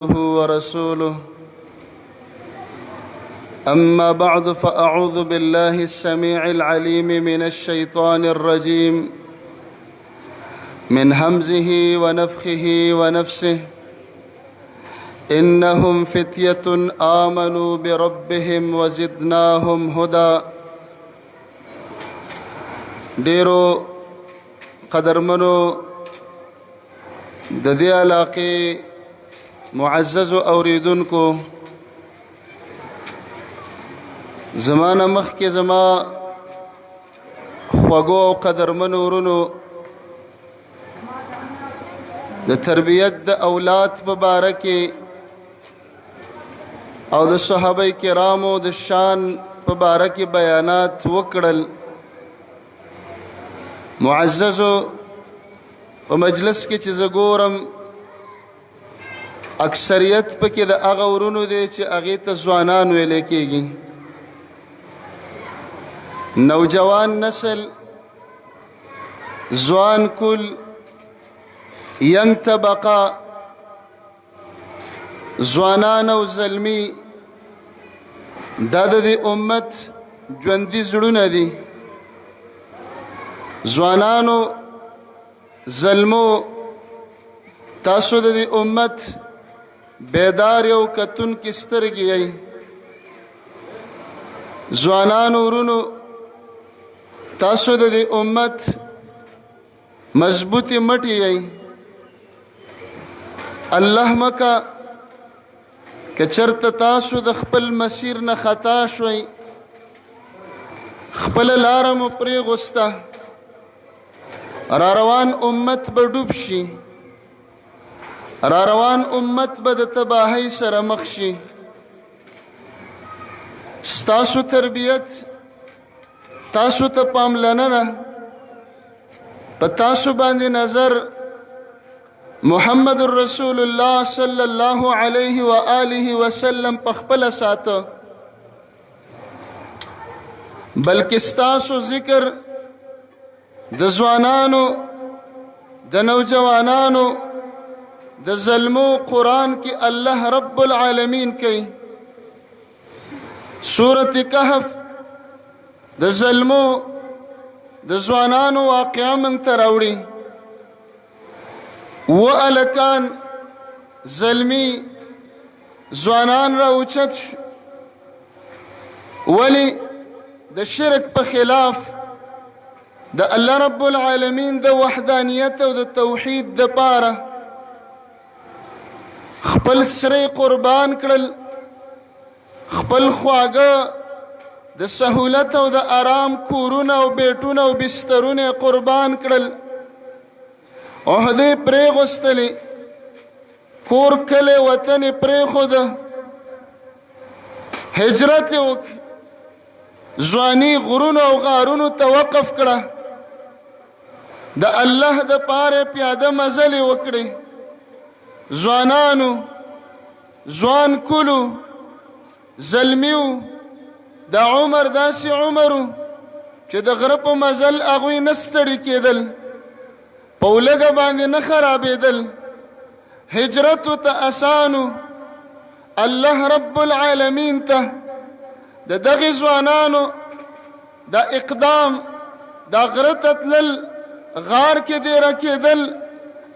ورسوله. أما بعد، فأعوذ بالله السميع العليم من الشيطان الرجيم، من همزه ونفخه ونفسه. إنهم فتية آمنوا بربهم وزدناهم هدى. ډیرو قدرمنو د دې علاقې معزز اوریدونکو، زمانه مخکې زما خوږو او قدرمنو ورونو د تربیت د اولاد په باره کې او د صحابه کرامو د شان په باره کې بیانات وکړل. معززو، په مجلس کې چې زه ګورم، اکثریت پکې د هغه ورونو دی چې هغې ته ځوانان ویل کېږي. نوجوان نسل، ځوان کل، ینګ طبقه، ځوانان او زلمی، دا د دې امت ژوندي زړونه دي. ځوانانو، زلمو، تاسو د دې امت بیدار یو کتون کې سترګې یئ. ځوانانو ورونو، تاسو د دې امت مضبوطی مټي یئ. الله مکه که چرته تاسو د خپل مسیر نه خطا شوئ، خپل لار مو پرې غوسته، را روان امت به ډوب شي، را روان امت به د تباهۍ سره مخ شي. ستاسو تربیت، تاسو ته پاملرنه، په تاسو باندې نظر محمد رسول الله صلی الله علیه و آله وسلم په خپل ساته، بلکې ستاسو ذکر د ځوانانو، د نوجوانانو، د زلمو قرآن کې الله رب العالمین کوي. سورة کهف د زلمو، د ځوانانو واقعا مونږ ته راوړي. و الکان، زلمی، ځوانان را اوچت شو. ولی؟ د شرک په خلاف، د الله رب العالمین د وحدانیت او د توحید د پاره خپل سره قربان کړل، خپل خواږه د سهولت او د آرام کورونه او بیټونه او بسترونه قربان کړل، عهدې پرېغوستلې، کور، کلی، وطن پرېښود، هجرت یې وکړ، ځواني غرونو او غارونو ته وقف کړه، د الله د پاره پیاده مزلې وکړې. ځوانانو، ځوان کلو، زلمیو، د عمر داسې عمرو چې د غره په مزل هغوی نه ستړي کېدل، په ولږه باندې نه خرابېدل، هجرت ته اسانو. الله رب العالمین ته د دغه ځوانانو د اقدام، د غره ته تلل، غار کې دېره کېدل،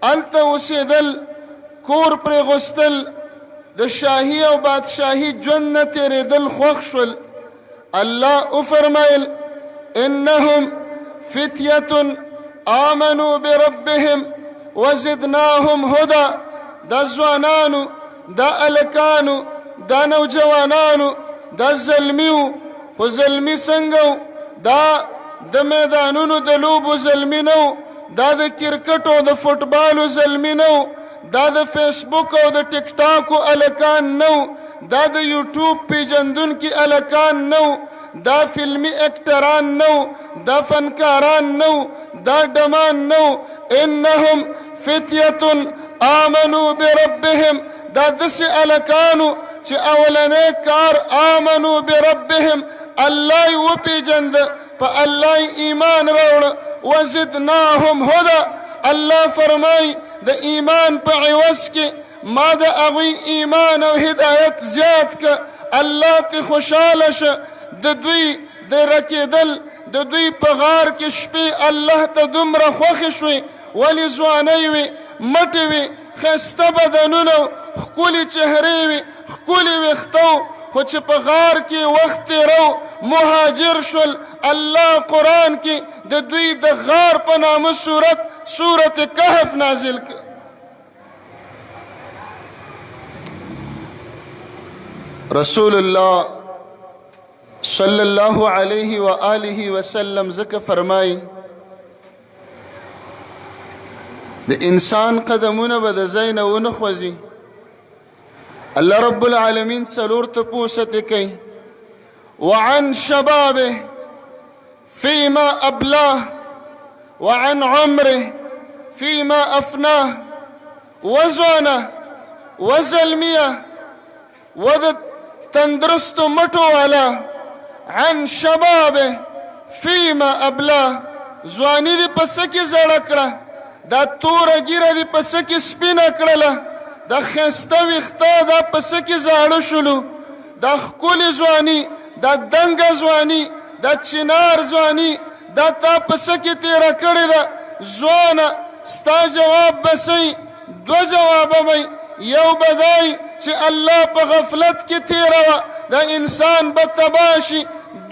هلته اوسېدل، کور پرې غوستل، د شاهي او بادشاهي ژوند نه تېرېدل خوښ شول. الله وفرمایل: انهم فتیه آمنوا بربهم وزدناهم هدى. دا ځوانانو، دا الکانو، دا نوجوانانو، دا زلمیو. خو زلمی څنګه؟ دا د میدانونو د لوبو زلمی نه، دا د کرکټ او د فوټبالو زلمی نه، دا د فیسبوک او د ټیک ټاک الکان نه، دا د یوټیوب پیجندونکي الکان نه، دا فلمی اکټران نه، دا فنکاران نه، دا ډمان نه. انهم فتیه آمنوا بربهم. دا داسې الکانو چې اولنې کار آمنوا بربهم، الله یې وپېژند، په الله ایمان راوړ. وزدناهم هدى. الله فرمای، د ایمان په عوض کې ما د هغوی ایمان او هدایت زیات که، الله ته خوشاله شه. د دوی د رکېدل، د دوی په غار کې شپې الله ته دومره خوښې شوې. ولې؟ ځوانۍ وې، مټې وې، ښایسته بدنونه، ښکلې چهرې وې، ښکلي ویښته، خو چې په غار کې وخت تېرو، مهاجر شول. الله قرآن کې د دوی د غار په نامه سورت، سورت کهف نازل کړ. رسول الله صلی الله علیه و آله وسلم ځکه فرمایي، د انسان قدمونه به د ځای نه ونه خوځي، الله رب العالمین څلور تپوسه ترې کوي: وعن شبابه فيما أبلاه، وعن عمره فيما أفناه. وځوانه، وزلمیه، و د تندرستو مټو والا، عن شبابه فيما أبلاه، ځواني دې په څه کې زړه کړه؟ دا توره ږیره دې په څه کې سپینه کړله؟ دا ښایسته ویښته دا په څه کې زاړه شولو؟ دا ښکلې ځواني، دا دنګه ځواني، دا چنار ځواني، دا تا په څه کې تېره کړې ده؟ ځوانه، ستا جواب به څه؟ دوه جوابه به، یو به دی چې الله په غفلت کې تېره وه، دا انسان به تباه شي.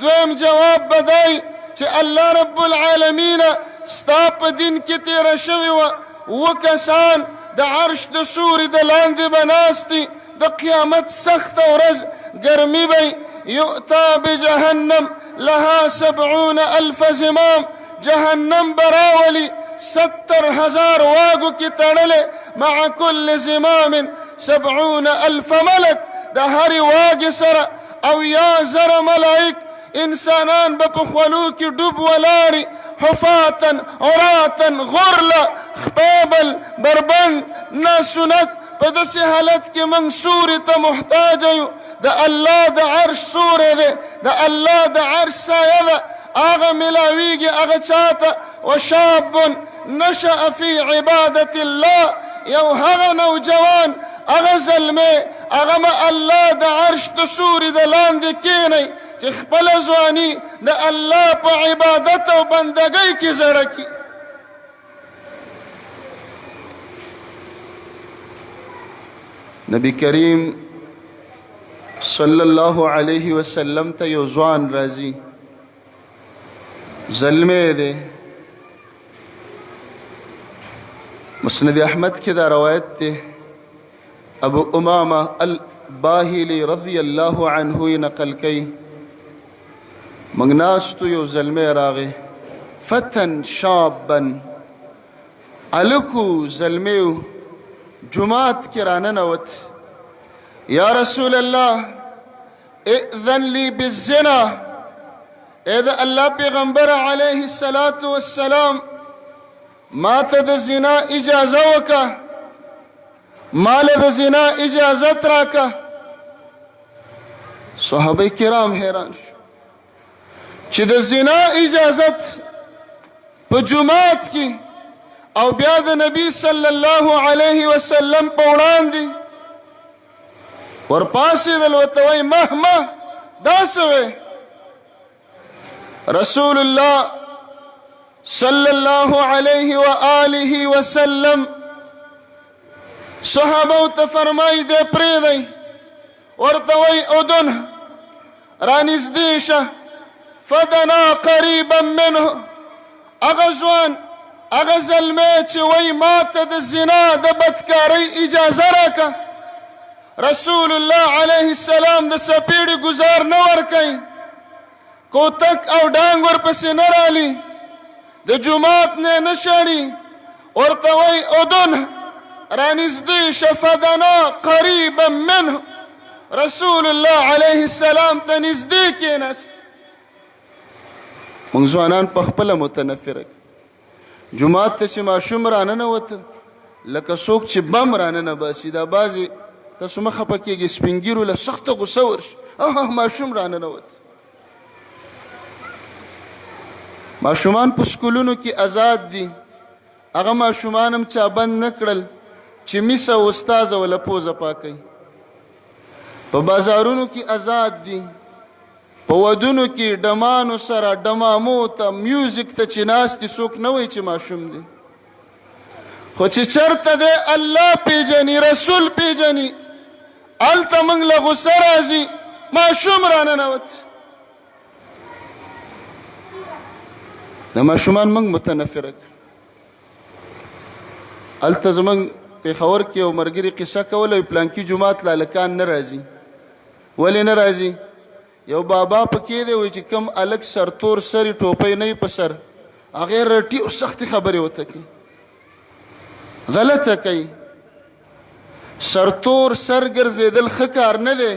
دویم جواب به دی چې الله رب العالمین ستا په دین کې تېره شوې وه. اووه کسان د عرش د سوري د لاندې به ناست دي، د قیامت سخته ورځ، ګرمي به، یؤتا بجهنم لها 70,000 زمام، جهنم به راولي 70,000 واګو کې تړلی، مع کل زمام 70,000 ملک، د هرې واګې سره 70,000 ملائک. انسانان به په خولو کې ډوب ولاړي، حفاتا عراتا غرلا، خپیبل بربند ناسنت. په داسې حالت کې موږ سوري ته محتاج یو. د الله د عرش سوری دی، د الله د عرش سایه ده، هغه ملاویږي هغه چاته. وشاب نشأ فی عبادت الله، یو هغه نوجوان، هغه زلمی، هغه به الله د عرش د سوري د لاندې کښېنوي چې خپله ځواني د الله په عبادت او بندګۍ کې زړه کړي. نبی کریم صلی الله علیه وسلم ته یو ځوان راځي، زلمی دی. مسند احمد کې دا روایت دی، ابو امامه الباهلی رضی الله عنه یې نقل کوي: موږ ناستو، یو زلمی راغی، فتن شابا، هلکو، زلمی و، جومات کې راننوت. یا رسول الله، ائذن لي بالزنا، ای د الله پیغمبر علیه الصلاة والسلام، ما ته د زنا اجازه وکړه، ما له د زنا اجازت راکړه. صحابه کرام حیران شو چې د زنا اجازت په جومات کې او بیا د نبی صلی الله علیه وسلم په وړاندې. ورپاڅېدل، ورته وایي: مهما، دا څه وایې؟ رسول الله صلی الله علیه و آله وسلم صحابه ته فرمایي: دی پرېږدئ. ورته وایي: ادنه، رانږدې شه. فدنا قریبا منه. هغه ځوان، هغه زلمی چې وایي ما ته د زنا، د بدکارۍ اجازه راکړه، رسول الله علیه السلام د څپېړې ګزار نه ورکوي، کوتک او ډانګ ورپسې نه رالي، د جومات نه نه شړي، ورته وایي: ادنه، رانږدې شه. فدنا قریبا منه، رسول الله علیه السلام ته نږدې کېناست. موږ ځوانان په خپله متنفره. جومات ته چې ماشوم راننوت، لکه څوک چې بم راننه باسي. دا بعضې، تاسو مه خفه کېږئ، سپینږیرو له سخته غوسه ورشي، اه ماشوم راننوت. ماشومان په سکولونو کې آزاد دي، هغه ماشومان هم چا بند نه کړل. چې میس او استاد ولا پوزه پاکوي. په بازارونو کې آزاد دي، په ودونو کې ډمانو سره ډمامو ته میوزیک ته چې ناست دي، څوک نه وایي چې ماشوم دی. خو چې چرته دی الله پیژني، رسول پیژني، هلته موږ له غصه راځي، ماشوم راننوت. د ماشومان موږ متنفره کړ. هلته زموږ پېښور کې یو مرګري قصه کوله، وایي پلانکي جومات له هلکان نه راځي. ولې نه راځي؟ یو بابا پکې دی، وایي چې کوم هلک سرتور سري، ټوپۍ نه وي په سر، هغې رټي او سختې خبرې ورته کوي، غلطه کوي. سرتور سر ګرځېدل ښه کار نه دی،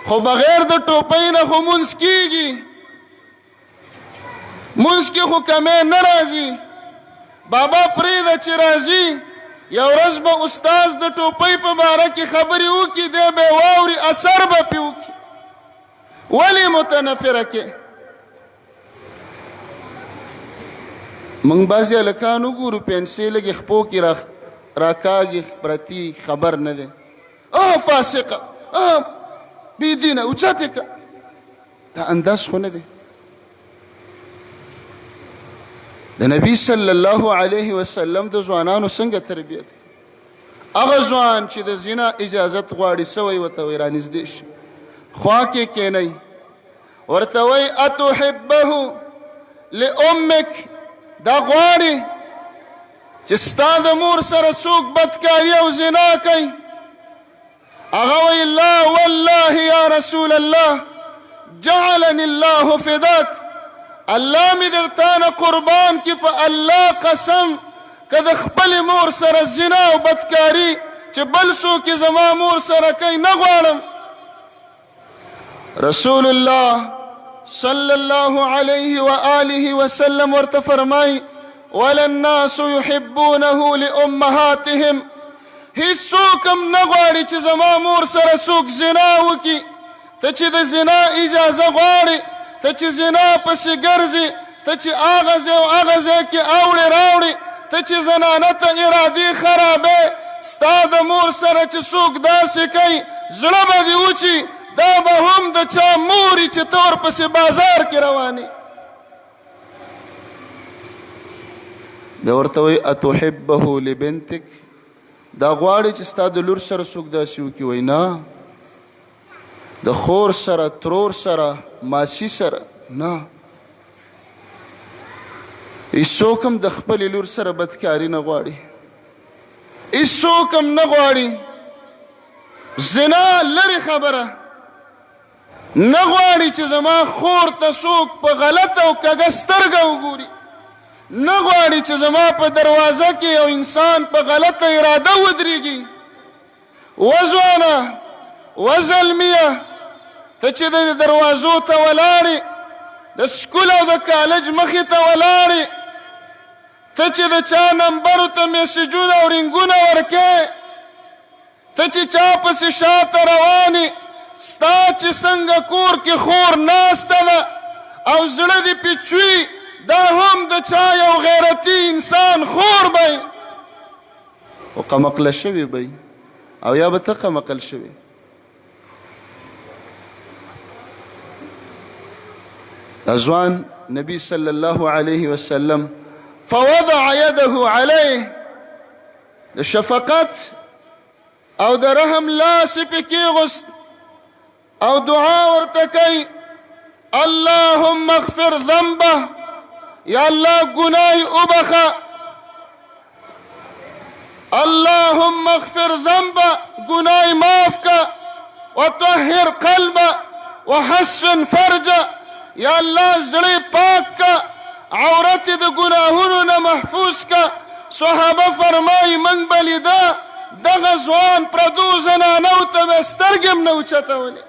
خو بغیر د ټوپۍ نه خو مونځ کېږي، مونځ کې خو کمی نه راځي. بابا پرېږده چې راځي، یو ورځ به استاد د ټوپۍ په باره کې خبرې وکړي، دی به یې واوري، اثر به پرې وکړي. ولې متنفره کې؟ موږ بعضې هلکان وګورو، پنسې لږې خپو کې راکاږي پرتي، خبر نه دی. اه فاسقه، اه بې دینه، اوچتې که. دا انداز خو نه دی. د نبی صلی الله علیه وسلم د ځوانانو څنګه تربیت؟ هغه ځوان چې د زنا اجازت غواړي، سوی ورته وایي رانږدې شي، خوا کې کښېنئ، ورته وایي اتحبه لامک، دا غواړي چې ستا د مور سره څوک بدکاري او زنا کوي؟ هغه وایي لا والله یا رسول الله جعلني الله فداک، الله مې د تا نه قربان کړي، په الله قسم که د خپلې مور سره زنا او بدکاري چې بل څوک یې زما مور سره کوي نه غواړم. رسول الله صلی الله علیه و آله وسلم ورته فرمایي ولا الناس يحبونه لأمهاتهم، هیڅوک هم نه غواړي چې زما مور سره څوک زنا وکړي. ته چې د زنا اجازه غواړې، ته چې زنا پسې ګرځې، ته چې هغه ځای او هغه ځای کې اوړې راوړې، ته چې زنانه ته ارادې خرابې، ستا د مور سره چې څوک داسې کوي زړه به دې وچي، دا به هم د چا مور وي چې ته ورپسې بازار کې روان یې. بیا ورته وایي اتحبه لبنتک، دا غواړي چې ستا د لور سره څوک داسې وکړي؟ وایي نه، د خور سره، ترور سره، ماسی سره نه. هیڅوک هم د خپلې لور سره بدکاري نه غواړي، هیڅوک هم نه غواړي زنا لرې خبره نه غواړي چې زما خور ته څوک په غلطه او کږه سترګه وګوري، نه غواړي چې زما په دروازه کې یو انسان په غلطه اراده ودرېږي. وځوانه، وزلمیه، ته چې د دروازو ته ولاړې، د سکول او د کالج مخې ته ولاړې، ته چې د چا نمبرو ته میسجونه او رنګونه ورکې، ته چې چا پسې شاته روانې، ستا چې څنګه کور کې خور ناسته ده او زړه دې پې چوي، دا هم د چا یو غیرتي انسان خور به او قمقله شوې به او یا به ته قمقل شوې. دا ځوان نبی صلی الله علیه وسلم فوضع يده عليه، د شفقت او د رحم لاس یې پې کېغوست او دعا ورته کوي اللهم اغفر ذنبه، یا الله ګناه یې وبخښه، اللهم اغفر ذنبه، ګناه یې معاف که، وطهر قلبه وحسن فرجه، یا الله زړه یې پاک که، عورت یې د ګناهونو نه محفوظ که. صحابه فرمایي موږ به لیده دغه ځوان پردو زنانو ته به سترګې هم نه اوچتولې.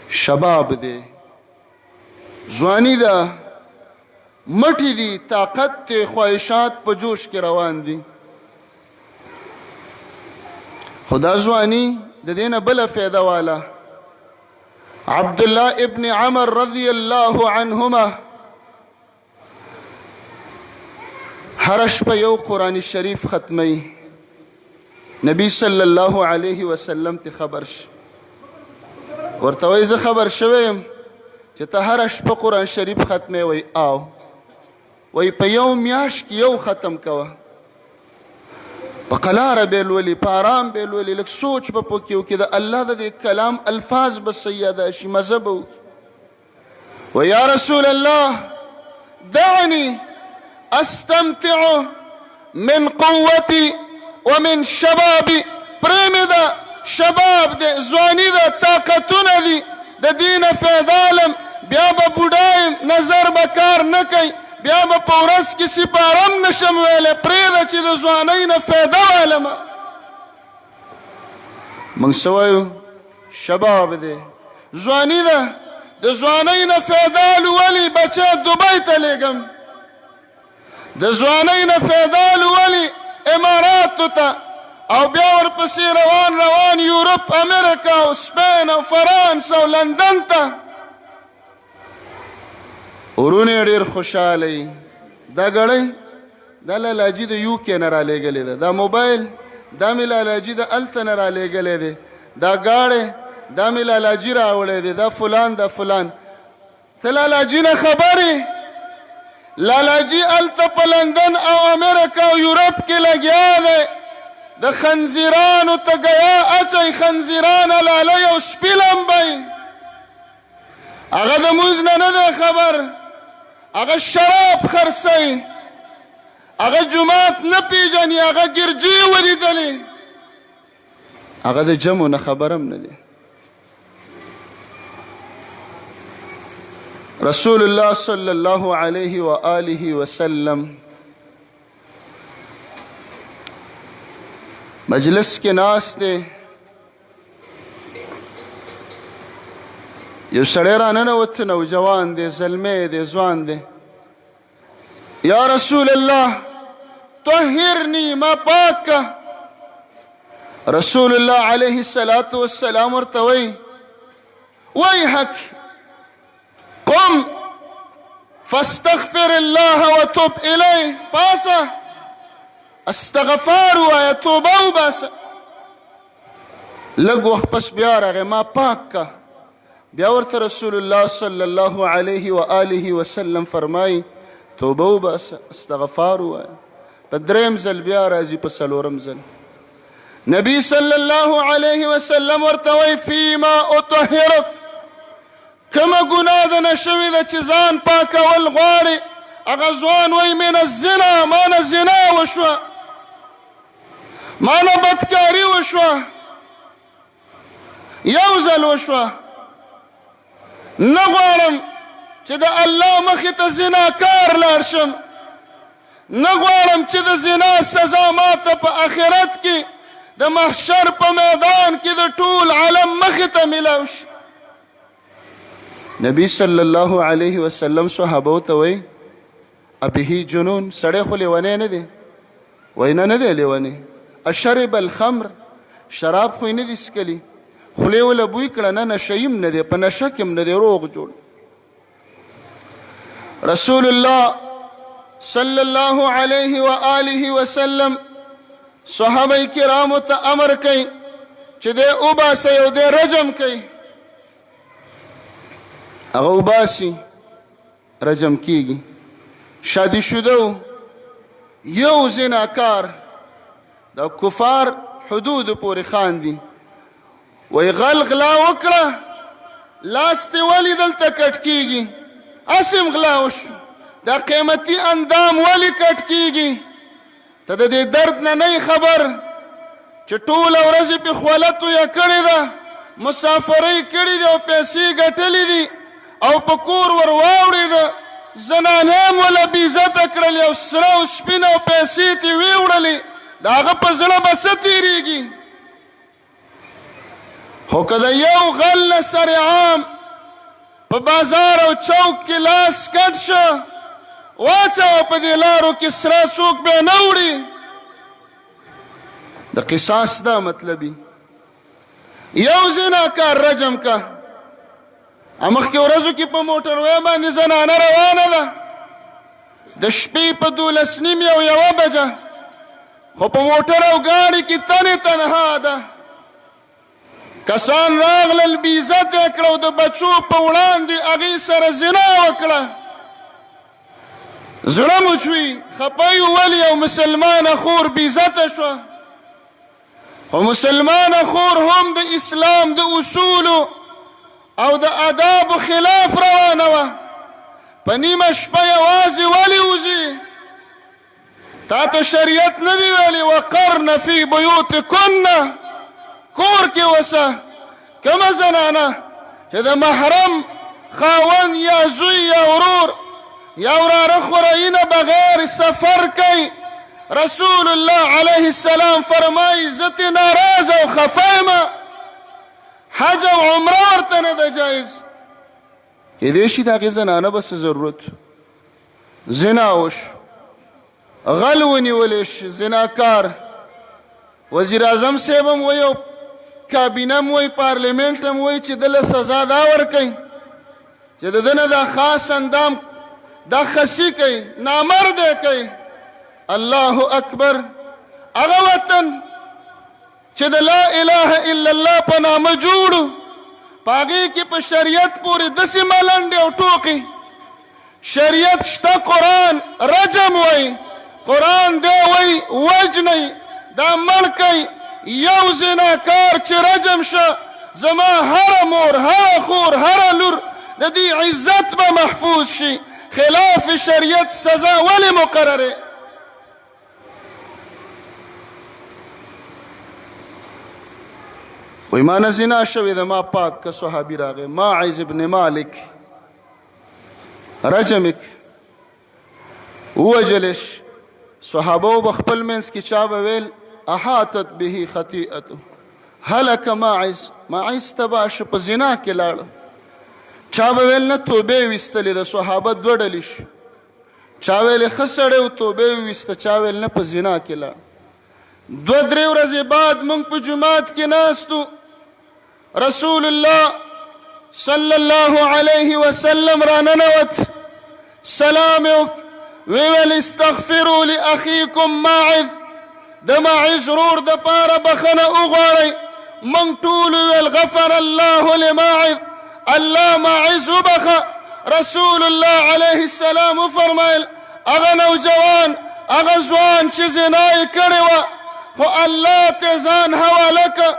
شباب دی، ځواني ده، مټې دي، طاقت دی، خواهشات په جوش کې روان دي. خو دا ځواني د دې نه بله فایده واله. عبدالله ابن عمر رضی الله عنهما هر شپه یو قرآن شریف ختمي. نبی صلی الله علیه وسلم ته خبر شي، ورته وایي زه خبر شوی یم چې ته هره شپه قرآن شریف ختمې. وایي او وایي په یو میاشت کې یو ختم کوه، په قلاره به لولي، په آرام به لولي، لږ سوچ به پکې وکړي، د الله د دې کلام الفاظ به صحیح ادا شي، مزه به وکړي. ويا رسول الله دعني استمتع من قوتي ومن شبابي. پرې مې ده، شباب دی، ځواني ده، طاقتونه دي، د دې نه فایده علم. بیا به بوډا یم، نظر به کار نه کوي، بیا به په ورځ کې سپاره هم نشم ویلی. پرېږده چې د ځوانۍ نه فایده والم. موږ څه وایو؟ شباب دی، ځواني ده، د ځوانۍ نه فایده لولي بچی دوبۍ ته لېږم، د ځوانۍ نه فایده لولي اماراتو ته، او بیا ورپسې روان روان یورپ، امریکا او سپین او فرانس او لندن ته. ورونه ډېر خوشحاله یي. دا ګړۍ دا لالاجي د یو کې نه رالیږلې ده، دا موبایل دا مې لالاجي د هلته نه رالیږلی دی، دا ګاډی دا مې لالاجي راوړی دی، دا فلان دا فلان. ته لالاجي نه خبر یې؟ لالاجي هلته په لندن او امریکا او یورپ کې لګیا دی، د خنزیرانو ته ګیا اچوي، خنزیران حلالوي او سپي لمبوي. هغه د مونځ نه نه دی خبر، هغه شراب خرڅوي، هغه جومات نه پیژني، هغه ګرجې ولیدلې، هغه د جمع نه خبرم نه دی. رسول الله صلی الله علیه و آله وسلم مجلس کې ناست دی، یو سړی را ننوت، نوجوان دی، زلمی دی، ځوان دی. یا رسول الله طهرنی، ما پاک کا. رسول الله علیه الصلاة والسلام ورته وایي ویحک قم فاستغفر الله وتوب الیه. پاسه استغفار وایه، توبه وباسه. لږ وخت پس بیا راغی، ما پاک کا. بیا ورته رسول الله صلی الله علیه و آله وسلم فرمایي توبه وباسه، استغفار ووایه. په دریم ځل بیا راځي، په څلورم ځل نبی صلی الله علیه وسلم ورته وایي فیما اطهرک، کومه ګناه د نه شوې ده چې ځان پاکول غواړي؟ هغه ځوان وایي من الزنا، ما نه زنا وشوه، ما نه بدکاري وشوه، یو ځل وشوه، نه غواړم چې د الله مخې ته زناکار لاړ شم، نه غواړم چې د زنا سزا ماته په آخرت کې د محشر په میدان کې د ټول عالم مخې ته ملاو شي. نبی صلی الله علیه وسلم صحابه ته وایي ابه جنون، سړی خو لیونی نه دی؟ وایي نه، نه دی لیونی. اشرب الخمر، شراب خو یې نه دي څکلي؟ خولې وله بوی کړه، نه، نشه هم نه دی، په نشه کې هم نه دی، روغ جوړ. رسول الله صلی الله علیه و آله وسلم صحابه کرامو ته امر کوي چې دی وباسئ او دی رجم کوي. هغه وباسي، رجم کیږي. شادي شده یو زناکار، د کفار حدود پورې خاندي، وای غل غلا وکړه، لاس دې ولې دلته کټ کیږي؟ اسم غلا وشو، دا قیمتي اندام ولې کټ کیږي؟ ته د دې درد نه نه خبر چې ټوله ورځ یې پې خوله تویه کړې ده، مسافرۍ کړې دي او پیسې ګټلې دي او په کور ور واوړېده، زنانې هم وله بې عزته کړلې او سره او سپینه او پیسې ترې ویې وړلې، د هغه په زړه به څه تېرېږي؟ خو که د یو غل نه سرعام په بازار او چوک کې لاس کټ شه، واچوه په دې لارو کې سره، څوک به نه وړي. د قصاص دا مطلبي یو زناکار رجم کا. مخکې ورځو کې په موټروی باندې زنانه روانه ده، د شپې په 12:30 او 1 بجه، خو په موټر او ګاډي کې تنې تنها ده. کسان راغلل، بې عزته یې کړه او د بچو په وړاندې هغې سره زنا وکړه. زړه مو چوي، خپه یو، ولې یو مسلمانه خور بې عزته شوه؟ خو مسلمانه خور هم د اسلام د اصولو او د آدابو خلاف روانه وه. په نیمه شپه یوازې ولې وځي؟ تا ته شریعت نه دی ویلي وقرن فی بیوتکن، کور کې وسه. کومه زنانه چې د محرم خاوند یا زوی یا ورور یا وراره خورایي نه بغیر سفر کوي، رسول الله علیه السلام فرمایي زه ترې ناراضه او خفه یم، حج او عمره ورته نه ده جایز. کېدای شي د هغې زنانه به څه ضرورت، زنا وشو، غل ونیول شي، زناکار. وزیر اعظم صاحب هم وایي او کابینه هم وایي، پارلیمنټ هم وایي چې ده له سزا دا ورکوي چې د ده نه دا خاص اندام دا خسي کوي، نامرد یې کوي. الله اکبر. هغه وطن چې د لا اله الا الله په نامه جوړو، په هغې کې په شریعت پورې داسې ملنډې او ټوقې. شریعت شته، قرآن رجم وایي، قرآن دی وایي وژنئ، دا مړ کئ. یو زناکار چې رجم شه، زما هره مور، هره خور، هره لور د دې عزت به محفوظ شي. خلاف شریعت سزا ولې مقرره؟ وای ما نه زنا شوې ده، ما پاک که. صحابي راغی، ماعز ابن مالک، رجمک ووجلش. صحابه به خپل منځ کې چا به ویل احاطت به خطیئته، هلک ماعز، ماعز تباه شو، په زنا کې لاړ. چا به ویل نه، توبې ویستلې ده. صحابه دوه ډلې شو، چا ویل ښه سړی و، توبه یې وویسته، چا ویل نه، په زنا کې لاړ. دوه درې ورځې بعد موږ په جومات کې ناست، رسول الله صلی الله علیه وسلم راننوت، سلام یې وکړ، ویل استغفروا لاخیکم ماعذ، د ماعز رور د پاره بخنه وغواړئ. موږ ټول ویل غفر الله لماعذ، الله ماعز وبخه. رسول الله علیه السلام وفرمایل هغه نوجوان، هغه ځوان چې زنا یې کړې وه، خو الله ته ځان حواله که،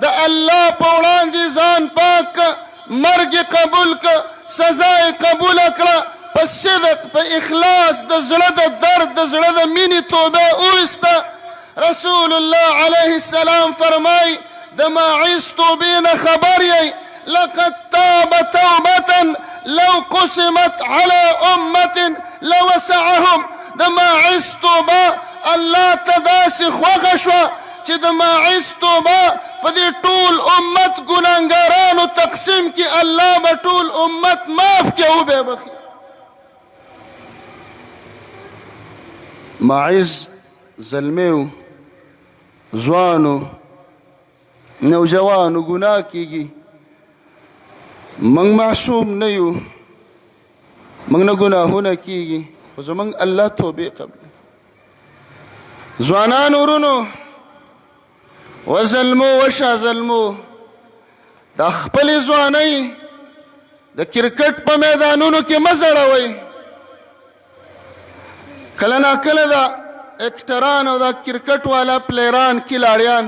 د الله په وړاندې ځان پاک که، مرګ یې قبول که، سزا یې قبوله کړه، په صدق، په اخلاص، د زړه د درد، د زړه د مینې توبه یې وویسته. رسول الله علیه السلام فرمای د ماعز توبې نه خبر یئ، لقد تاب توبة لو قسمت على امة لوسعهم. د ماعز توبه الله ته داسې خوښه شوه چې د ماعز توبه په دې ټول امت ګناهګارانو تقسیم کې، الله به ټول امت معاف کړي او وبه بخښي. ماعز زلمی و، ځوان و، نوجوان و، ګناه کیږي. موږ معصوم نه یو، موږ نه ګناهونه کیږي، خو زموږ الله توبې قبل. ځوانان ورونو، وزلمو، وشا زلمو، د خپلې ځوانۍ د کرکټ په میدانونو کې مه ځړوئ. کله نا کله دا اکټران او دا کرکټ والا پلیران، کلاړیان،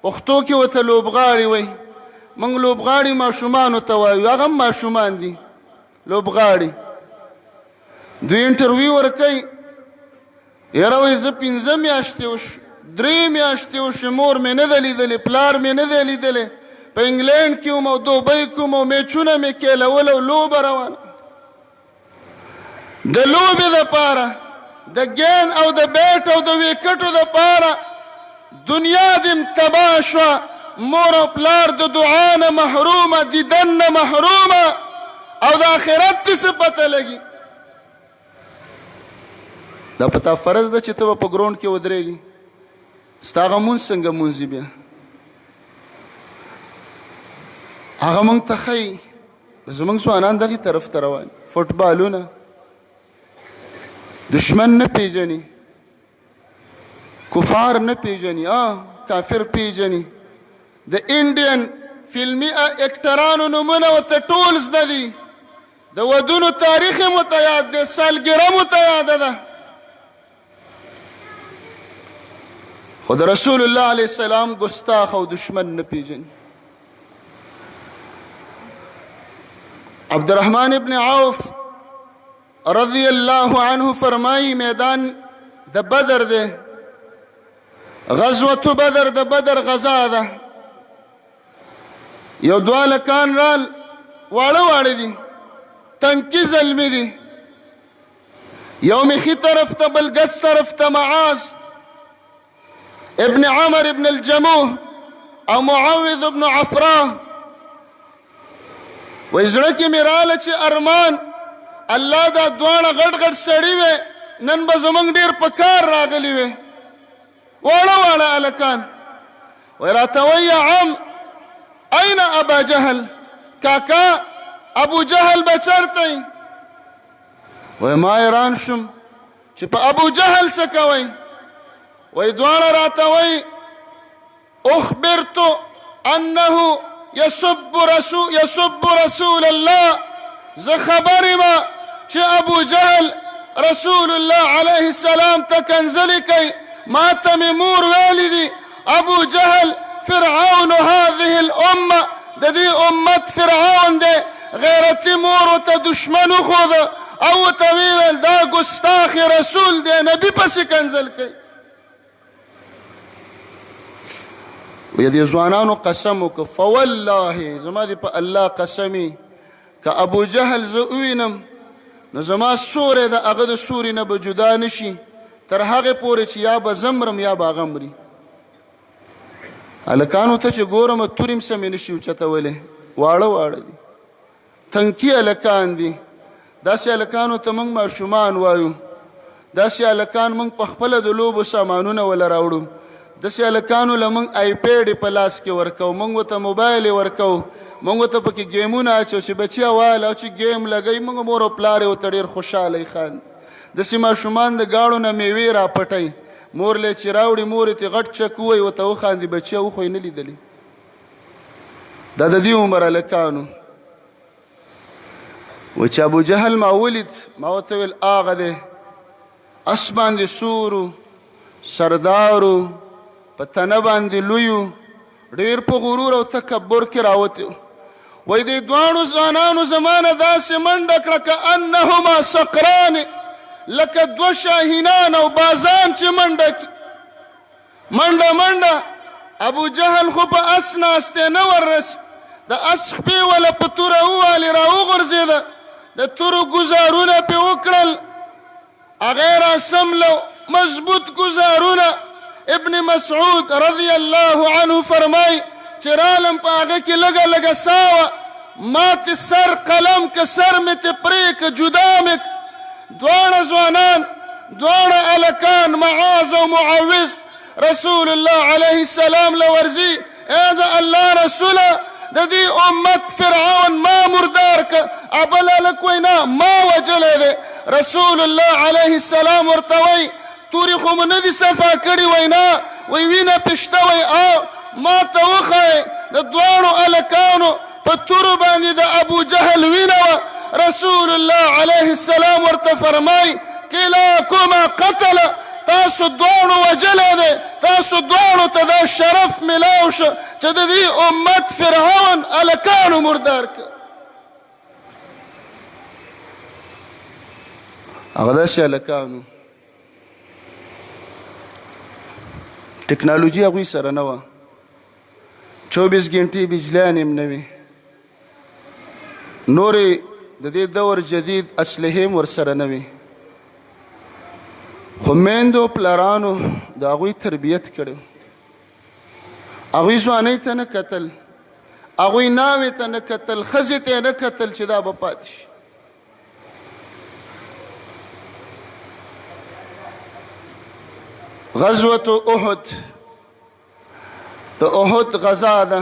پښتو کې ورته لوبغاړي وایي، موږ لوبغاړي ماشومانو ته وایو، هغه هم ماشومان دي. لوبغاړي دوی انټرویو ورکوي، یاره وایي زه 5 میاشتې وشو، 3 میاشتې وشو، مور مې نه ده لیدلې، پلار مې نه دی لیدلی، په انګلینډ کې وم او دوبۍ کې وم او میچونه مې کېلول او لوبه روانه. د لوبې دپاره، د ګین او د بیټ او د ویکټو دپاره دنیا دې تباه شوه، مور او پلار د دعا نه محرومه، دیدن نه محرومه، او د آخرت دې څه پته لګي؟ دا په تا فرض ده چې ته به په ګراونډ کې ودرېږي، ستا هغه مونځ څنګه مونځ بیا هغه مونږ ته ښیي. زمونږ ځوانان دغې طرف ته روان، فوټبالونه. دشمن نه پیژني، کفار نه پیژني، کافر پیژني، د انډین فلمي اکټرانو نومونه ورته ټول زده دي، د ودونو تاریخ مو ته یاد دی، سالګره مو ته یاده ده، خو د رسول الله علیه السلام ګستاخ او دشمن نه پیژني. عبدالرحمن ابن عوف رضی الله عنه فرمایي، میدان د بدر دی، غزوه بدر، د بدر غزا ده. یو دوه لکان رال، واړه واړه دي، تنکی زلمی دي، یو مخي طرف ته بل ګس طرف ته، معاذ ابن عمر ابن الجموح او معوذ ابن عفرا. وای زړه کې مې راله چې ارمان الله دا دواړه غټ غټ سړي وي، نن به زمونږ ډېر په کار راغلي وي، واړه واړه هلکان. وای راته وایي عم اين ابا جهل، کاکا ابو جهل به چېرته وي؟ وای ما حیران شوم چې په ابو جهل څه کوئ؟ وای دواړه راته وایي اخبرت انه يسب رسول الله، زه خبر یم چې ابو جهل رسول الله علیه السلام ته کنځلې کوي، ما ته مې مور ویلي دي ابو جهل فرعون هذه الامه، د دې امت فرعون دی. غیرتي مور ورته دشمن وښوده او ورته ویې ویل دا ګستاخ رسول دی، نبي پسې کنځل کوي. وی دې ځوانانو قسم وکړ، فوالله زما دې په الله قسمي که ابو جهل زه ووینم نو زما سوری د هغه د سوري نه به جدا نه شي تر هغې پورې چې یا به زه مرم یا به هغه مري. هلکانو ته چې ګورم تورې هم سمې نه شي اوچتولی، واړه واړه دي، تنکي هلکان دي. داسې هلکانو ته موږ ماشومان وایو، داسې هلکان موږ په خپله د لوبو سامانونه وله راوړو، داسې هلکانو له موږ آیپیډ په لاس کې ورکوو، موږ ورته موبایل یې ورکوو، موږ ورته پکې ګیمونه اچو چې بچیه واله او چې ګیم لګوي، موږ مور او پلار یې ورته ډېر خوشحاله خاندي. داسې ماشومان د ګاړو نه میوې راپټوي، مور له چې راوړي مور یې ترې غټ چک ووایي، ورته وخاندي، بچیه وخو یې نه لیدلي. دا د دې عمر هلکانو و چې ابو جهل ما ولید، ما ورته ویل هغه دی، اس باندې سورو، سردارو، په تنه باندې لویو، ډېر په غرور او تکبر کې راوتی. وای دې دواړو ځوانانو زمانه داسې منډه کړه کأنهما صقران، لکه دوه شاهینان او بازان چې منډه کړي، منډه منډه. ابو جهل خو په اس ناست دی، نه وررسي، د اس خپې وله په توره ووالې، راوغورځېده، د تورو ګزارونه پې وکړل، هغه یې راسملو مضبوط ګزارونه. ابن مسعود رضی الله عنه فرمای چې رالم په هغه کې لږه لږه سا وه، ما ته سر قلم که سر مې ته پرې که جدا مې. دواړه ځوانان، دواړه هلکان، معاذ او معوذ، رسول الله علیه السلام له ورځي، ای د الله رسوله د دې امت فرعون ما مردار که. ابل هلک وایي نه ما وژلی دی. رسول الله علیه السلام ورته وایي تورې خو مو نه دي صفا کړي؟ وایي نه. وایي وینه پې شته؟ وایي او. ما ته وښایې. د دواړو هلکانو په تورو باندې د ابو جهل وینه وه. رسول الله علیه السلام ورته فرمایي کلاکما قتل، تاسو دواړو وژلی دی، تاسو دواړو ته دا شرف ملاو شو چې د دې امت فرعون هلکانو مردار کړ. هغه داسې هلکانو، ټکنالوژي هغوی سره نه وه، 24 ګنټې بجلیانې هم نه وې، نورې د دې دور جدید اسلحې هم ورسره نه وې، خو میندو پلرانو د هغوی تربیت کړی، هغوی ځوانۍ ته نه کتل، هغوی ناوې ته نه کتل، ښځې ته یې نه کتل چې دا به پاتې شي. غزوة احد، د احد غزا ده.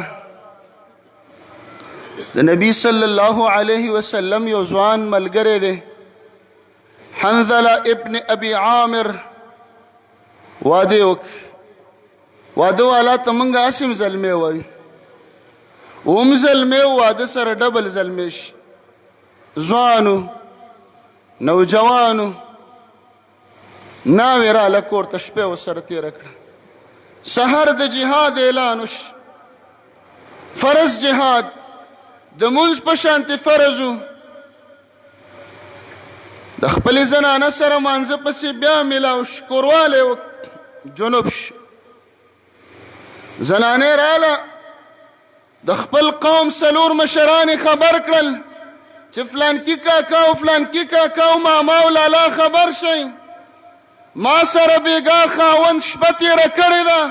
د نبی صلی الله علیه وسلم یو ځوان ملګری دی، حنظله ابن ابي عامر واده وک. واده والا ته مونږ اسیم زلمی وایو، اوم زلمی، واده سره ډبل زلمی شي. ځوانو نوجوانو ناوې راله کور ته، شپه ورسره تېره کړه. سهار د جهاد اعلان وشو، فرض جهاد د مونځ په شانتې فرض و. د خپلې زنانه سره مانځه پسې بیا ملاو شو، کوروالی وک، جنوب شو. زنانه راله، د خپل قوم څلور مشران خبر کړل چې فلانکی کاکا او فلانکی کاکا او ماما او لالا خبر شئ، ما سره بیګا خاوند شپه تېره کړې ده،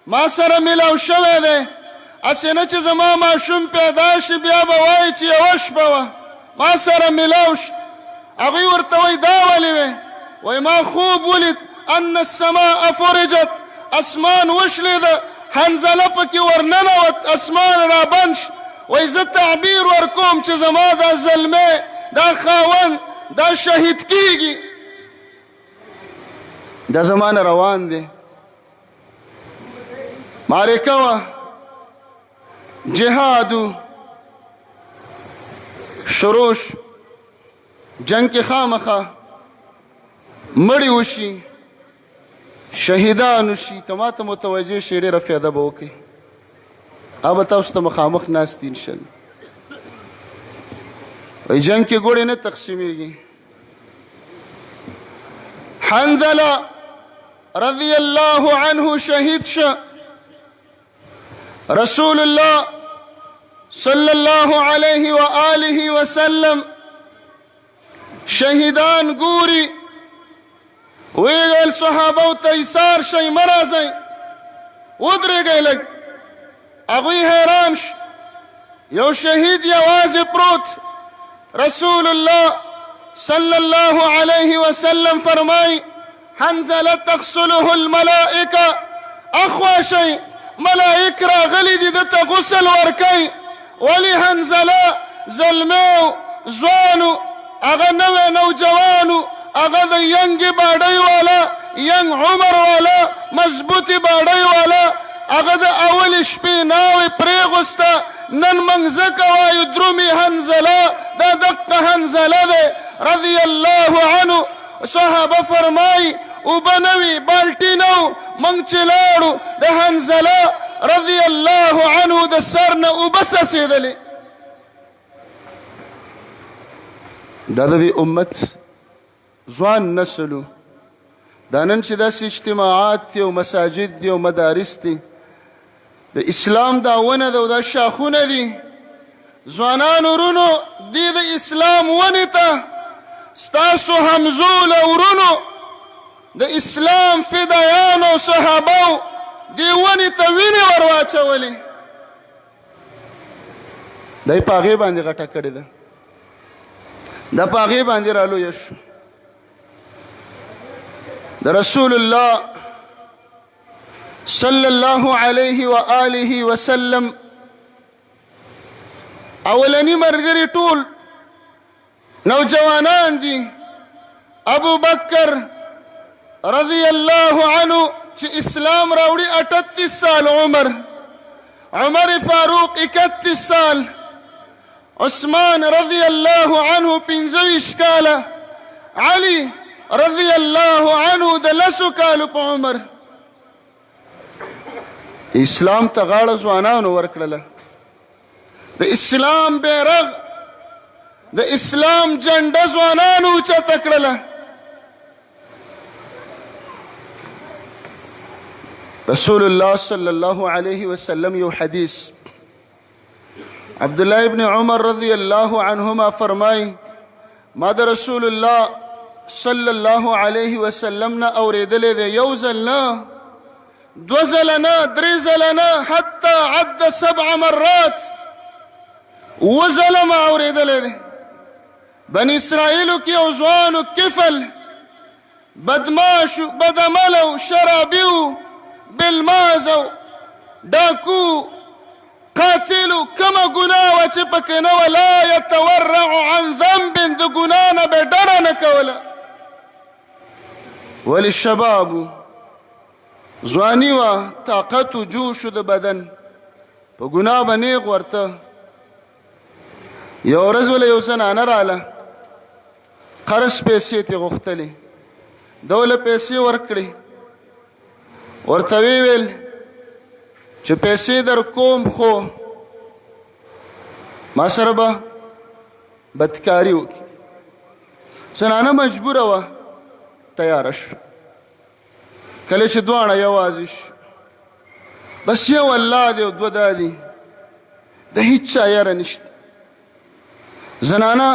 ما سره ملاو شوی دی. هسې نه چې زما ماشوم پیدا شي بیا به وایي چې یوه شپه وه ما سره ملاو شو. هغوی ورته وایي دا ولې وې؟ وایي ما خوب ولید، ان السماء فرجت، اسمان وشلېده، حنظله پکې ورننوت، اسمان رابند شو. وایي زه تعبیر ورکوم چې زما دا زلمی، دا خاوند، دا شهید کیږي، دا زما نه روان دی. معرکه وه، جهاد شروع شو. جنگ کې خامخا مړي وشي، شهیدان وشي. که ما ته متوجه شي ډېره فایده به وکړي. هغه تاسو ته مخامخ ناست دي انشاءالله. وایي جنګ کې ګوړې نه تقسیمېږي. حنظله رضی الله عنه شهید شه. رسول الله صلی الله علیه و آله وسلم شهیدان ګوري، ویل صحابه ته ایثار شئ، مه راځئ، ودرېږئ لږ. هغوی حیران شو، یو شهید یوازې پروت. رسول الله صلی الله علیه وسلم فرمای حنظله تغسله الملائکه، اخوا شئ، ملائک راغلي دي، ده ته غسل ورکوي. ولې حنظله زلمی ځوان و، هغه نوی نوجوان و، هغه د ینګې باډۍ والا، ینګ عمر والا، مضبوطې باډۍ والا، هغه د اولې شپې ناوې پرېغوسته. نن موږ ځکه وایو درومي حنظله، دا دقه حنظله دی رضی الله عنه. صحابه فرمایي اوبه نه وي، بالټي نه و، موږ چې لاړو د حنظله رضی الله عنه د سر نه اوبه څڅېدلې. دا د دې امت ځوان نسلو. دا نن چې داسې اجتماعات دي او مساجد دي او مدارس دي، د اسلام دا ونه ده او دا شاخونه دي. ځوانانو ورونو، دې د اسلام ونې ته ستاسو همزول ورونو، د اسلام فدایانو صحابو دې ونې ته وینې ورواچولې. دی په هغې باندې غټه کړې ده، دا په هغې باندې رالویه شو. د رسول الله صلی الله علیه و آله وسلم اولنی مرګري ټول نوجوانان دي. ابو بکر رضی الله عنه چې اسلام راوړي 38 سال عمر، عمر فاروق 31 سال، عثمان رضی الله عنه 25 کاله، علي رضی الله عنه د لسو کالو په عمر. اسلام ته غاړه ځوانانو ورکړله. د اسلام بیرغ، د اسلام جنډه ځوانانو اوچته کړله. رسول الله صلی الله علیه وسلم یو حدیث، عبد الله ابن عمر رضی الله عنهما فرمای، ما د رسول الله صلی الله علیه وسلم نه اوریدلې دی، یو ځل نه، دوه ځله نه، درې ځله نه، حتی عد سبع مرات، اووه ځله ما اورېدلی دی. بني اسرائیلو کې یو ځوان و، کفل، بدماش و، بدعمله و، شرابي و، بلماز و، ډاکو، قاتل. تیلو، کومه ګناه وه چې پکې نه وه. لا یتورع عن ذنب، د ګناه نه به ډډه نه کوله. ولې شباب ځواني وه، طاقت و جوش د بدن، په ګناه به نیغ ورته. یو ورځ وله یو زنانه راله، قرض پیسې ترې غوښتلې، ده له پیسې ورکړې، ورته ویې ویل چې پیسې در کوم خو ما سره به بدکاري وکړي. زنانه مجبوره وه، تیاره شوه. کله چې دواړه یوازې شو، بس یو الله دی او دوه دا دي، د هیچا یره نشته. زنانه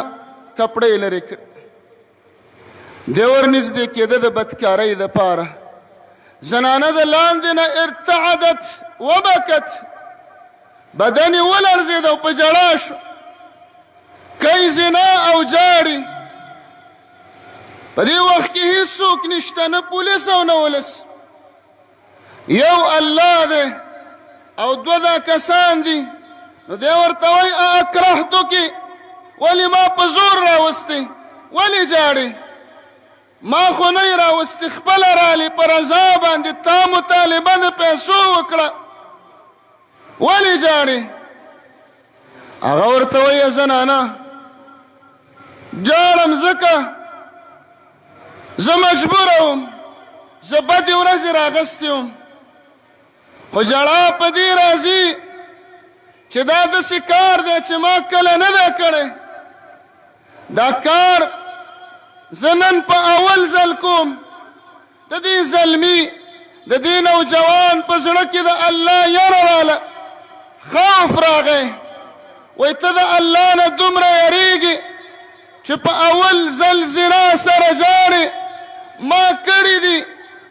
کپړې لرې کړ، دی ورنږدې کېده د بدکارۍ دپاره. زنانه د لاندې نه ارتعدت وبکت، بدن یې ولړزېد او په ژړا شو. کوي زنا او جاړي. په دې وخت کې هیڅوک نشته، نه پولیس او نه ولس، یو الله دی او دوه دا کسان دي. نو دی ورته وایي اکرهتو کې، ولې ما په زور راوستې؟ ولې جاړې؟ ما خو نه یې راوستې، خپله رالې په رضا باندې، تا مطالبه د پیسو وکړه، ولې جاړې؟ هغه ورته وایي زنانه جاړم ځکه زه مجبوره وم، زه بدې ورځې راغستې وم، خو ژړا په دې راځي چې دا داسې کار دی چې ما کله نه دی کړی، دا کار زه نن په اول ځل کوم. د دې زلمي، د دې نوجوان په زړه کې د الله یره راله، خوف راغی. وایي ته د الله نه دومره یریږي چې په اول ځل زنا سره ژاړې؟ ما کړي دي،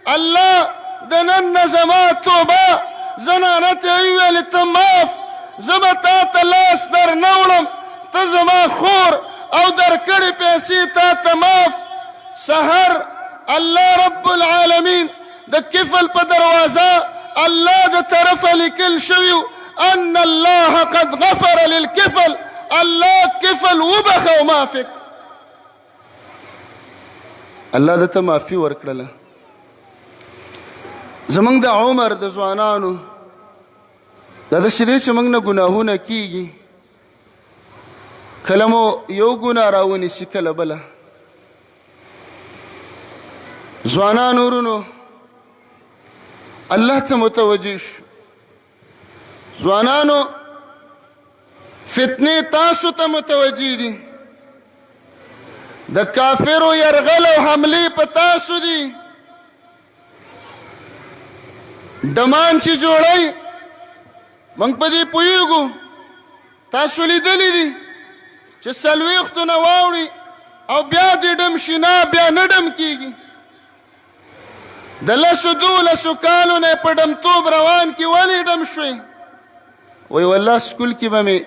الله د نن نه زما توبه. زنانه ته یې وویل ته معاف، زه به تا ته لاس در نه وړم، ته زما خور او درکړې پیسې تا ته معاف. سحر الله رب العالمین د کفل په دروازه الله د طرفه لیکل شوي ان الله قد غفر للکفل، الله کفل وبخه او معافي. الله د ته معافي ورکړله. زمونږ د عمر د ځوانانو دا داسې دی چې موږ نه ګناهونه کیږي، کله مو یو ګناه راونیسي کله بله. ځوانانو ورونو، الله ته متوجه شو. ځوانانو، فتنې تاسو ته متوجه دي، د کافرو یرغل او حملې په تاسو دي. ډمان چې جوړی موږ په دې پوهیږو، تاسو لیدلي دي چې څلوېښتو نه واوړي او بیا دې ډم شي، نه بیا نه ډم کیږي. د لسو دولسو کالو نه په ډمتوب روان کې ولې ډم شوې؟ وایي والله سکول کې به مې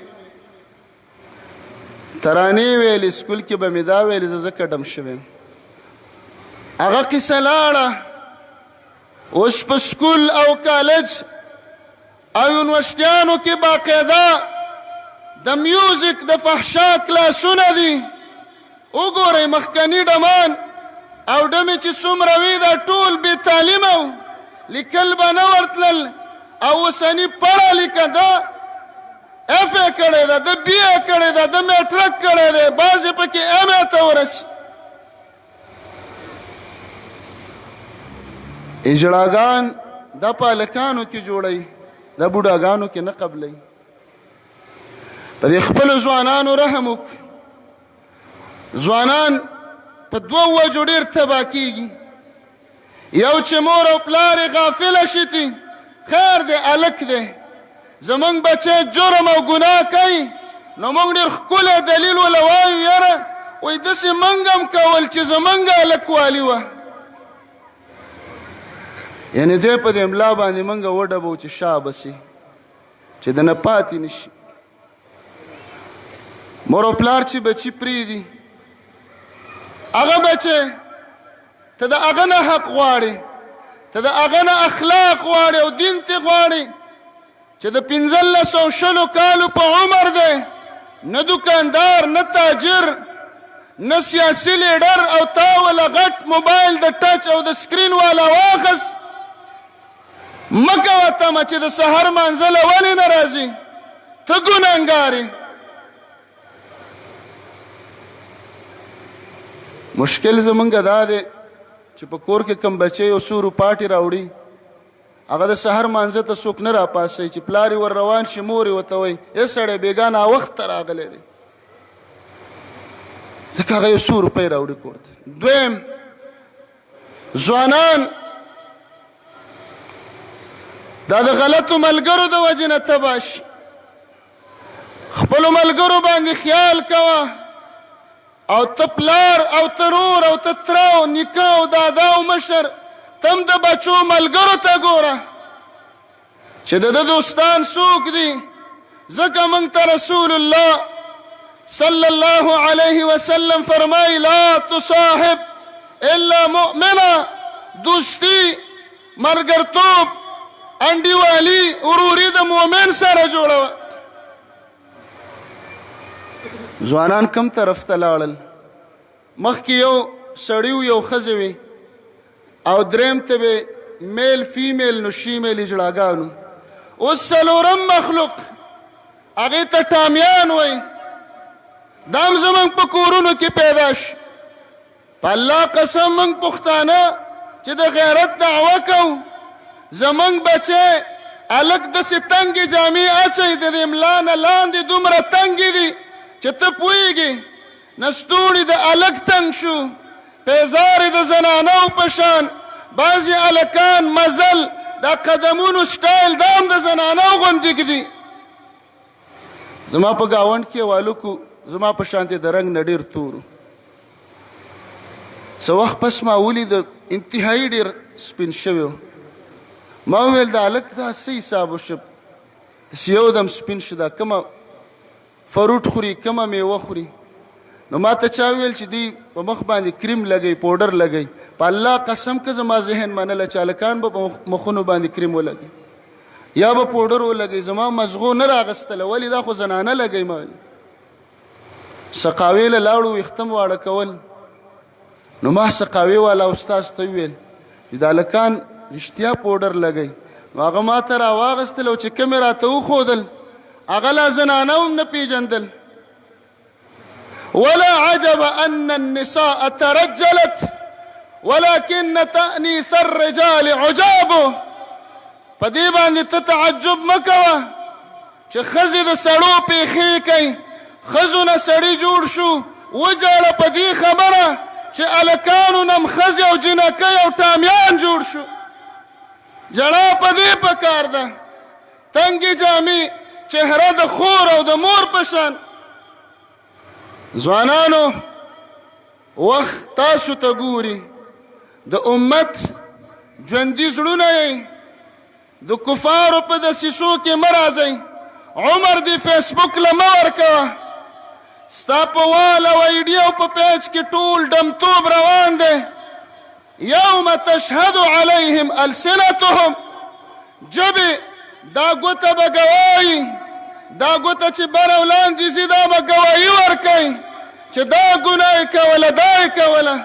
ترانې ویلې، سکول کې به مې دا ویلې، زه ځکه ډم شوی. هغه قصه لاړه. اوس په سکول او کالج او یونیورسټیانو کې باقاعده د میوزیک د فحشا کلاسونه دي. وګورئ مخکني ډمان او ډمې چې څومره وي دا ټول بې تعلیمه وو، لیکل به نه ورتلل، او اوسني پړه لیکه ده اف ای کړې ده، د بي ای کړې ده، د میټرک کړی دی، بعضې پکې ایم ای ته ورسي. اجړاګان د پالکانو کې جوړي، د بوډاګانو کې نه قبلې. په دې خپل ځوانانو رحم وکړي. ځوانان په دوو وجو ډېر تباه کیږي. یو چې مور او پلار یې غافله شي، تي خیر دی هلک دی، زمونږ بچی جرم او ګناه کوي، نو مونږ ډېر ښکلی دلیل وله وایو، یاره وایي داسې مونږ هم کول چې زمونږ هلکوالي وه. یعنې دی په دې ملا باندې مونږ وډبو چې شابه سي، چې د نه پاتې نشي. مور او پلار چې بچی پریږدي، هغه بچی ته د هغه نه حق غواړي، ته د هغه نه اخلاق غواړي او دین ته غواړي. چې چې د 15 او شلو کالو په عمر دی، نه دکاندار، نه تاجر، نه سیاسي لیډر، او تا وله غټ موبایل د ټچ او د سکرین والا واخست. مه کوه تمه چې د سحر مانځه له ولې نه راځي، ته ګناهګار یې. مشکل زمونږ دا دی چې په کور کې کم بچی یو څو روپاټې راوړي، هغه د سحر مانځه ته څوک نه راپاسوي. چې پلار یې ور روان شي، مور یې ورته وایي ای سړی بېګا ناوخته راغلی دی، ځکه هغه یو څو روپۍ راوړي کور ته. دویم، ځوانان دا د غلطو ملګرو د وجې نه تباه شي. خپلو ملګرو باندې خیال کوه، او ته پلار او ته رور او ته تره او نیکه او دادا او مشر، تم د بچو ملګرو ته ګوره چې د ده دوستان څوک دي. ځکه موږ ته رسول الله صلی الله علیه وسلم فرمایي لا تصاحب الا مؤمنا. دوستی، مرګرتوب، انډیوالي، وروري د مؤمن سره جوړوه. ځوانان کم طرف ته لاړل؟ مخکې یو سړی و، یو ښځې وې، او دریم ته به میل فیمیل نو شیمیل اجړاګانو. اوس څلورم مخلوق هغې ته ټامیان وایي، دا هم زموږ په کورونو کې پیدا شو. په الله قسم موږ پښتانه چې د غیرت دعوه کوو، زموږ بچی هلک داسې تنګې جامې اچوي، د دې ملا نه لاندې دومره تنګې دي چې ته پوهېږې نه، ستوڼي د هلک تنګ شو، پیزارې د زنانو په شان، بعضې هلکان مزل دا قدمونو سټایل دا هم د زنانو غوندې ږدي. زما په ګاونډ کې یو هلک و، زما په شانتې د رنګ نه ډېر تور و. څه وخت پس ما ولید انتهایی ډېر سپین شوی و. ما وویل دا هلک دا څه حساب وشو، داسې یو دم سپین شو، دا کومه فروټ خوري، کومه میوه خوري؟ نو ما ته چا وویل چې دوی په مخ باندې کریم لګوي، پوډر لګوي. په الله قسم که زما ذهن منله چې هلکان به په مخونو باندې کریم ولګوي یا به پوډر ولګوي، زما مزغو نه راغستله، ولې دا خو زنانه لګوي. ما ویل سقاوې له لاړو، ویښته مو واړه کول. نو ما سقاوې والا استاد ته وویل چې دا هلکان رښتیا پوډر لګوي. نو هغه ما ته راواغستل او چې کوم یې راته وښودل هغه لا زنانه هم نه پېژندل. ولا عجب أن النساء ترجلت ولكن تأنيث الرجال عجاب. په دې باندې ته تعجب مه کوه چې ښځې د سړو پېښې کوي، ښځو نه سړي جوړ شو. وژاړه په دې خبره چې هلکانو نه هم ښځې او جینکۍ او ټامیان جوړ شو. ژړا په دې پکار ده. تنګې جامې، چهره د خور او د مور په شان. ځوانانو وخت تاسو ته ګوري، د امت ژوندي زړونه یې، د کفارو په دسیسو کې مه راځئ. عمر دې فیسبوک له مه ورکوه، ستا په وال او ایډي او په پیج کې ټول ډمتوب روان دی. یوم تشهد علیهم السنتهم، ژبې دا ګوته به ګواهي، دا ګوته چې بر او لاندې ځي دا به ګواهي ورکوي چې دا ګناه یې کوله، دا یې کوله.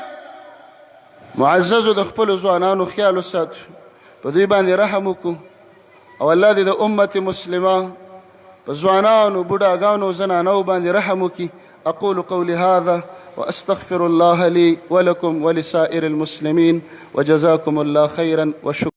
معززو د خپلو ځوانانو خیال وساتو، په دوی باندې رحم وکړو، او الله دې د امت مسلمه په ځوانانو، بوډاګانو، زنانو باندې رحم وکړي. أقول قولي هذا وأستغفر الله لي ولكم ولسائر المسلمين وجزاكم الله خيرا وشكرا.